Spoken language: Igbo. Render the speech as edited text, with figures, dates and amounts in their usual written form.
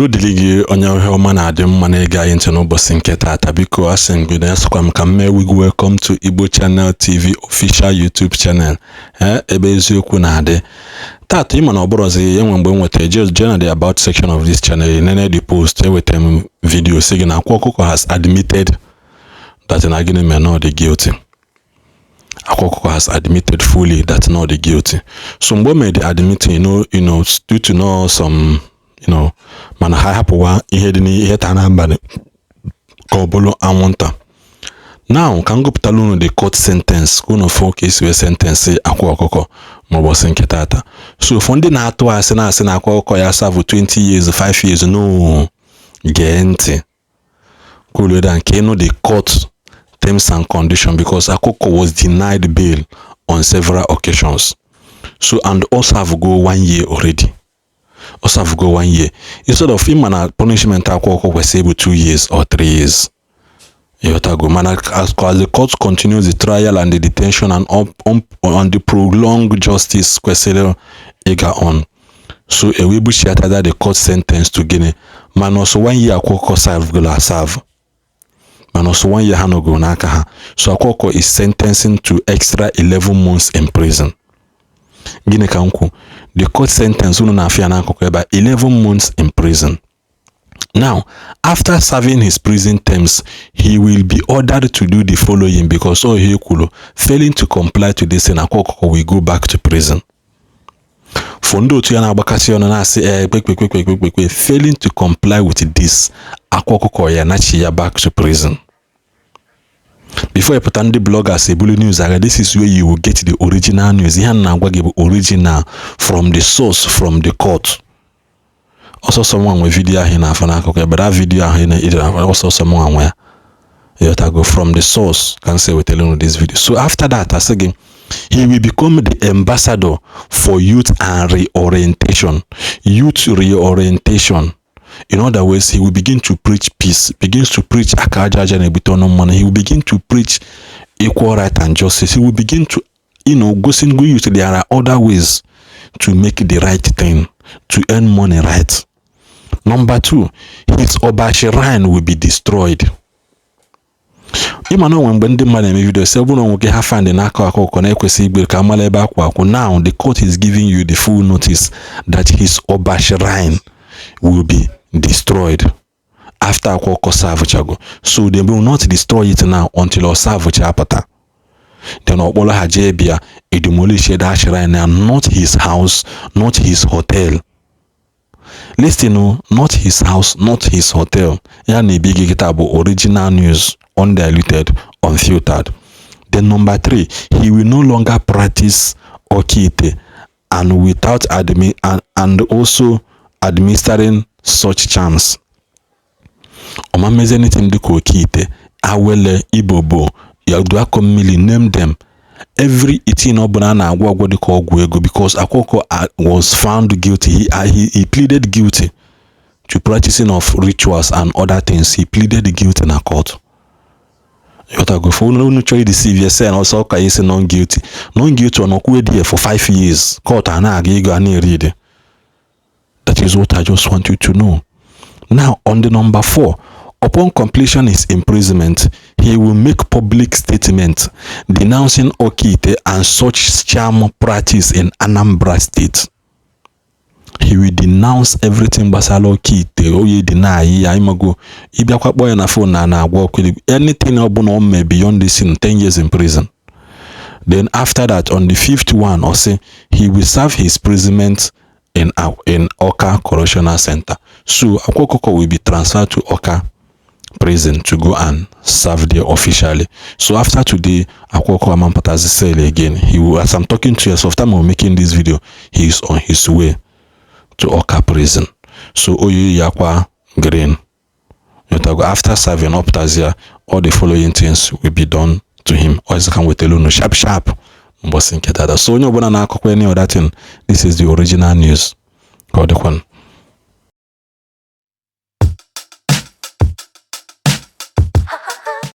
Udo dịrị gị, onye ihe ọma na-adị mma na-ege anyị ntị n'ụbọchị nke taata. Biko, asị m gị na esokwa m ka m mee wig. Welcome to Igbo Channel TV official YouTube channel, ee, ebe eziokwu na-adị. Taata, ịma na ọ bụrụzi enwe mgbe m nwetara jee na the about section of this channel, nene the post, ewetara m video si gị na Akwa Ọkụkọ has admitted that na gịnị mere na ọ dị guilty. Akwa Ọkụkọ has admitted fully that not the guilty. So mgbe o mere the admitting, due to know some, mana ha hapụwa ihe dị n'ihe taa n'abalị ka ọ bụrụ anwụnta. Now, ka m gụpụtala unu the court sentence ka unu fụ ka esi wee sentence Akwa Ọkụkọ n'ụbọchị nke taata. So for ndị na-atụ asị na-asị na Akwa Ọkụkọ ya serve 20 years, 5 years, no, gee ntị kwuluda nke ịnụ the court terms and condition, because Akwa Ọkụkọ was denied bail on several occasions. So and also have go one year already, also have go one year instead of ịma na punishment Akwa Ọkụkọ kwesịrị ịbụ 2 years or 3 years, ịghọtago? Mana as the court continues the trial and the detention and up, on the prolonged justice kwesịrị ịga on, so ewe buchiatada the court sentence to gịnị? Mana ọsọ one year Akwa Ọkụkọ serve golo serve, mana ọsọ one year ha nọgoro n'aka ha. So Akwa Ọkụkọ is sentencing to extra 11 months in prison. Gịnị ka m kwu? The court sentence unu na-afịa n'akụkụ ebe a, 11 months in prison. Now, after serving his prison terms, he will be ordered to do the following, because all he kwuru, failing to comply to this thing, Akwa Ọkụkọ will go back to prison. For ndị otu ya na-agbakasị ọnụ na-asị ee kpekpekpekpekpekpe, failing to comply with this, Akwa Ọkụkọ ya nachi ya back to prison. Before ịpụta ndị bloggers ebulu news agha, this is where you will get the original news. Ihe a na-agwa gị bụ original from the source, from the court. Ọsọsọ nwa nwe video ahụ ị na-afụ n'akụkụ ebe that video ahụ ị na-afụ, ọsọsọ nwa nwe ya, ịghọtago? From the source ka m si ewetara unu this video. So after that, asị gị he will become the ambassador for youth and reorientation, youth reorientation. In other words, he will begin to preach peace, begins to preach aka aja aja na-ebute ọnụ mmanụ. He will begin to preach equal right and justice. He will begin to gosi ndị youth there are other ways to make the right thing, to earn money right. Number two, his Oba shrine will be destroyed. Ịma na onwe mgbe ndị mmadụ na-eme video sị ọ bụrụ na nwoke ha find n'aka akụkọ na-ekwesị igbe ka amala ebe akwa akwụ. Now the court is giving you the full notice that his Oba shrine will be destroyed after Akwa Ọkụkọ serve. So they will not destroy it now until ọ serve apụta, then ọkpọrọ ha jee bịa demolish that shrine, and not his house, not his hotel. Listen o, not his house, not his hotel. Ya na-ebi gị kịta bụ original news, undiluted, unfiltered. Then number three, he will no longer practice oke ite and without admi and also administering such charms. Ọma mmezi anything dịka oke ite, awele, ibobo, akọ mmiri, name them, every itin ọbụla a na-agwọ ọgwọ dịka ọgwụ ego, because Akwa Ọkụkọ was found guilty. He pleaded guilty to practicing of rituals and other things. He pleaded guilty na court, ịghọtago? For unu chọrọ deceive yourself ọsọ ka isi non guilty, non guilty, ọ nọkwuo there for 5 years, court a na-aga ego a na-eri ede. That is what I just want you to know. Now, on the number four, upon completion his imprisonment, he will make public statement denouncing Oke-ite and such charm practice in Anambra State. He will denounce everything gbasara oke ite, oye deny ya. Ịmago, ịbịakwa kpọọ ya na phone na na-agwa ọkụ anything ọbụla o mee beyond this in 10 years in prison. Then after that, on the fifth one, ọ sị he will serve his imprisonment in Awka Correctional Center. So Akwa Okuko will be transferred to Awka prison to go and serve there officially. So after today, Akwa Okuko amampụtazi cell again. He will, as I'm talking to you, as of time of making this video, he is on his way to Awka prison. So oyi yakwa green. After serving up ya, all the following things will be done to him. Ọzọ ka m wetara unu sharp sharp mbọsị nke dada. So onye ọbụla na-akọkwa any other thing, this is the original news. Ka ọ dịkwanụ.